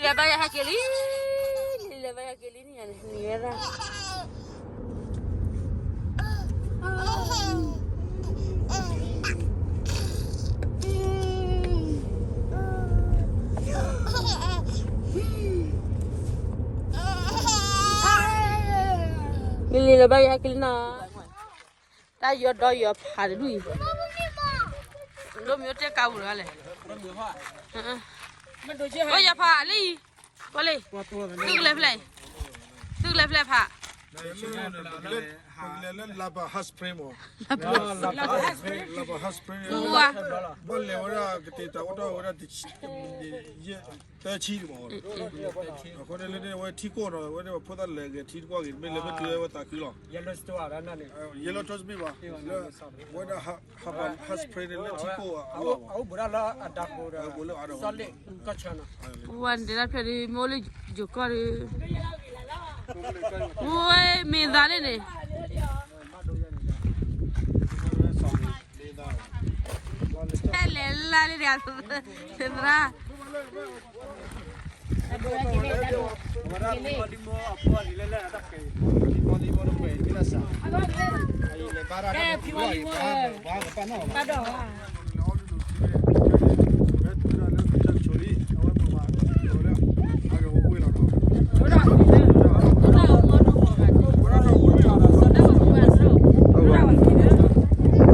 လဲၤဘါယွၤဟဲက့ၤလံ, လဲၤဘါယွၤက့ၤလံန့ၣ်, နံၤဝဲဒၣ် လံၤလံၤလၢၤဘၣ်ယဟဲက့ၤလံနီၤ, တၢ်ယီၤဒီယီၤဖးတဒူၣ်အံၤ, ဒိမ့ၢ်အိၣ်တဲကါပူၤတဂၤလဲၣ်, အိၣ်ယၤဖးလံ, ကွၢ်လံ, သုကလဲၤဖဲလဲၣ်, သုကလဲၤဖဲလဲၣ်ဖး ပကလဲၤလၢ Lava Hot Spring မး, Lava Hot Spring, Lava Hot Spring, ဘၣ်လဲၤဝဲဒၣ်ကတဲာ်တၢ်အိၣ်ထီၣ်ဝဲဒၣ် ယဲၢ် သၢဆံတမး, အဃိန့ၣ်လၢန့ၣ် အဝဲထံကိၢ်နီၤ, အဝဲန့ၣ်ပှၤဖိသၣ်လဲၤဂဲၤထံတကွၢ်ဂ့ၤ, မ့ၢ်လဲၤမ့ၢ်တုၤဝဲသးခုလီၤ, Yellowstone တမ့ၢ်ဘၣ်, လၢ ဝဲဒၣ် Hot Spring န့ၣ် လၢထံကိၢ်အအိၣ်ဘၣ်, ဝဲန့ၣ်ဖျဲၣ်ဒုး မ့ၢ်အိၣ်လၢယိၤကီၢ်ဒုး, ဝဲမ့ၢ်သးန့ၣ်န့ၣ် ဟဲလဲၤလၢလၢန့ၣ်, သရၣ်, ဒိၣ်ဒၣ်ဝဲကၢကၢန့ၣ် ကဒိၣ်ဒၣ်ဝဲသံဝဲန့ၣ်, ကလဲၤပှီၢ်ထံလီၤလၢလံလီၤ, တၢ်လီၤမူယါဝဲန့ၣ်, လဲၤပှီၢ်ထံဧါ, ယဖိမုၣ်ဒိၣ်ဖိသၣ်ကလဲၤပှီၢ်ထံလီၤန့ၣ် သးဝံၣ်လံ သးဝံၣ်,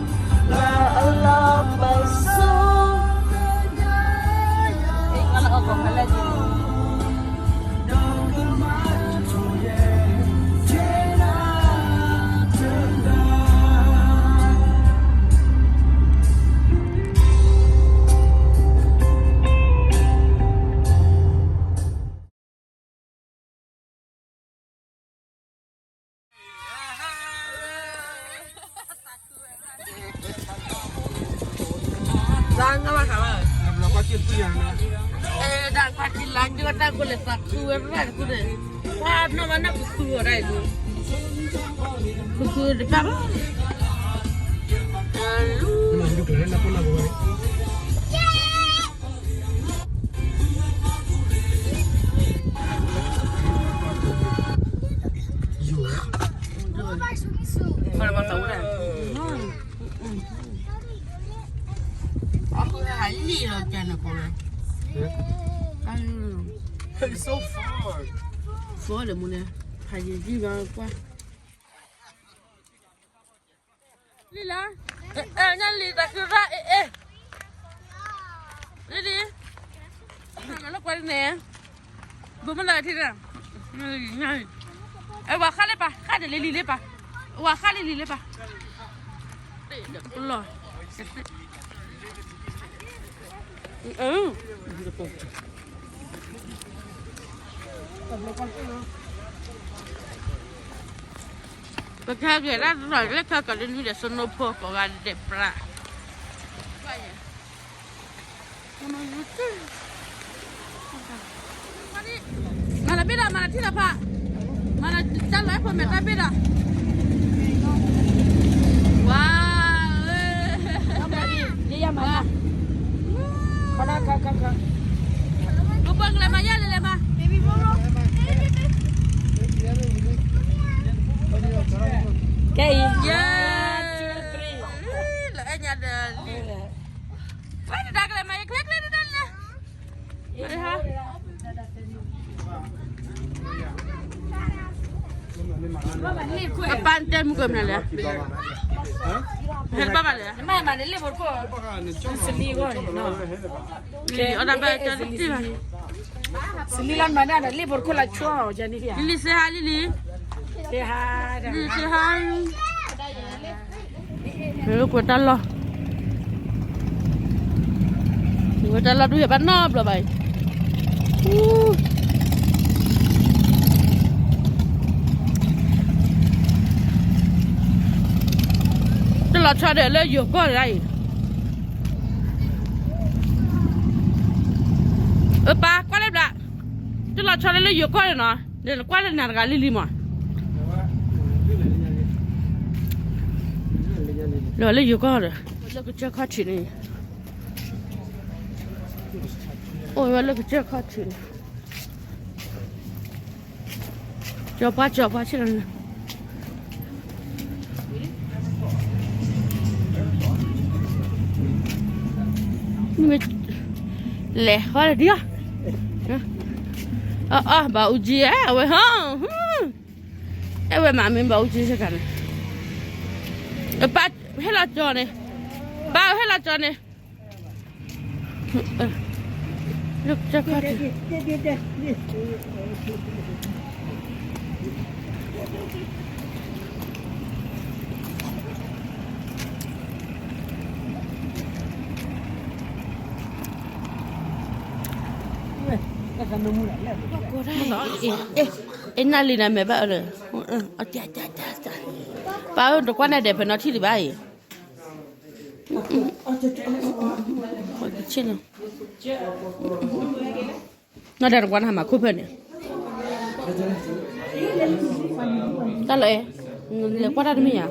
လၢအလီၢ်ပစိာ်, အလီၢ်အီၣ်ကီၢ်ဖဲလဲၣ်, လါငါဘၣ်ဃးဘၣ်, ဒၣ်ကွၢ်ထံလါကၠိတၢ်ကိၢ်လဲၤသးခုဝဲရၣ်တကူန့ၣ်, ပှၤနီၢ်မးနီၢ်ခုခုအီၤဒၣ်အံၤ, ခုခုတကၢ်ဘၣ် အီၣ်လံလီၤကန့ၣ်ကိးဝဲ, အီၣ်လံ, ဖီလၢမူန့ၣ်, ဖးယံာ်ယံာ်ဘၣ်ကွၢ် လံလၢ, ညါလံတၢ်ခုရၣ် အဲ အဲ, လံလံ, လၢကွၢ်န့ၣ်, ဘိမ့ၢ်လၢထံၣ်န့ၣ်, ဝၤဃၣ်လံပၢ်, ဃၣ်တလံလံလံပၢ်, ဝၤဃၣ်လံလံလံပၢ်, လီၤ ပကဟဲက့ၤလၢတရီၢ်လၢခဲကီးလၢနွံဒီး စနိဖိကိးဂၤဒဲးပြး, မၤလီၤဘ့ၣ်ဒီး မၤလီၤထံၣ်လီၤဖး, မၤလီၤတၢ်လီၤအဲၣ်ဖိမဲာ်တၢ်ဘ့ၣ်ဒီး, ဝါ, ယမၤ, ပပှၤကလဲၤမၤယဲလဲၤလဲၤမၤ, ကဲအံၤ, ယဲ, လၢအဲၣ်ညါဒီးလံ, ဝဲတဒါကလဲၤမၤယဲကျဲကျဲတဒါလဲၤ ပပၢ်တဲမုၢ်ကမနုၤလဲၣ်, ဟဲဘၣ်ဘၣ်လဲၣ်, မၤမၤန့ၣ်လ့ၣ်ဖိတခိၣ်, စလံဂီၢ်န့ၣ်, အီၣ်တၢ်ဘၣ်တၢ်တဘၣ်, စလံလၢမၤန့ၣ်လ့ၣ်ဖိတခိၣ်လၢဆိအီၤ, လံလံစ့ဟါလံလံ, စ့ဟါ, လၢကွၢ်တၢ်လီၢ်, ဝဲတၢ်လီၢ်ဒူၣ်ယဘၣ်နီတဘျီဘၣ်အံၤ, တၢ်လီၤဆီဒီးလၢယိၤကီၢ်ဒၣ်အံၤ, အပၢ်ကွၢ်လၢဘျး, တၢ်လီၤဆီဒီးလၢယိၤကီၢ်န့ၣ်နီၤ, ဒီးနကွၢ်လၢနၤတဂၤလံလံမး, လၢယိၤကီၢ်ဒီး, လၢကစၢၢ်ခီၣ်ထံးန့ၣ် အိၣ်ဝဲလၢကစၢၢ်ခီၣ်ထံးန့ၣ်, ကၠီၤပှၢ်ကၠီၤပှၢ်ဆ့ၣ်လီၤန့ၣ်, မ့ၢ်လဲၤဟီလၢဒ်အီၤ, အအီၣ် ဘၣ်အူကၠံဧါ အဝဲဟီ, အဲၣ်ဝဲမးမ့ၢ်ဘၣ်အူကၠံစ့ၢ်ကီးန့ၣ်, ပၢ်ဟဲလီၤကၠီၤန့ၣ်, ပၢ်ဟဲလီၤကၠီၤန့ၣ် လၢကစၢၢ်ခီၣ်ထံး, အဲ နၢ်လံနၤမဲာ်ဘၣ်အၢ, ပၢ်ဧၢ တကွၢ်နၤဒဲးဖဲနီထံၣ်လံဘၣ်အံၤ, ဆ့ၣ်လီၤ, နီၢ်ဒဲးတကွၢ်နၤမၤခိၣ်ဖၢၣ်န့ၣ်, တၢ်လၢအဲ, လဲၤကွၢ်တၢ်တမ့ၢ်ဧါ.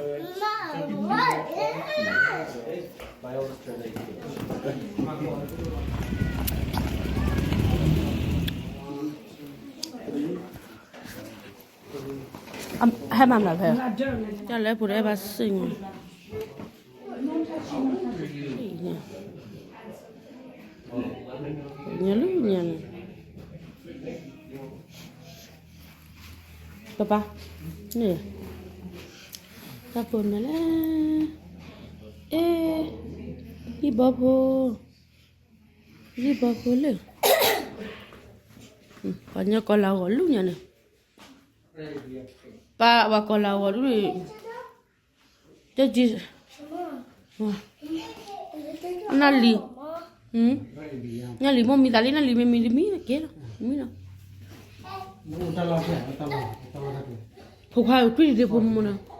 ဟဲမၤမနုၤဖဲ, တၢ်လၢပူၤတအဲၣ်ဘၣ်စ့ၢ်ကီး, ညါလၢညါန့ၣ်, ပပၢ်, န့ၣ်, တၢ်ဖိန့ၣ်လဲၣ်, အဲ, ယံၢ်ဘီဖိ, ယံၢ်ဘီဖိလၢ, ပှၤညီကီၢ်လၢအဂီၢ်လူညါန့ၣ်, ပၢ်ပှၤကီၢ်လၢအဂီၢ်လူ, တက့ၢ်, နၢ်လံၤ, နၢ်လံၤမိၢ်မံသးလံ နၢ်လံၤမ့ၢ်မံတမံၤကဲလီၤ, မံလီၤ, ဖိခွါအုးကွံာ်ဒံးဖိမုၣ်နီၤ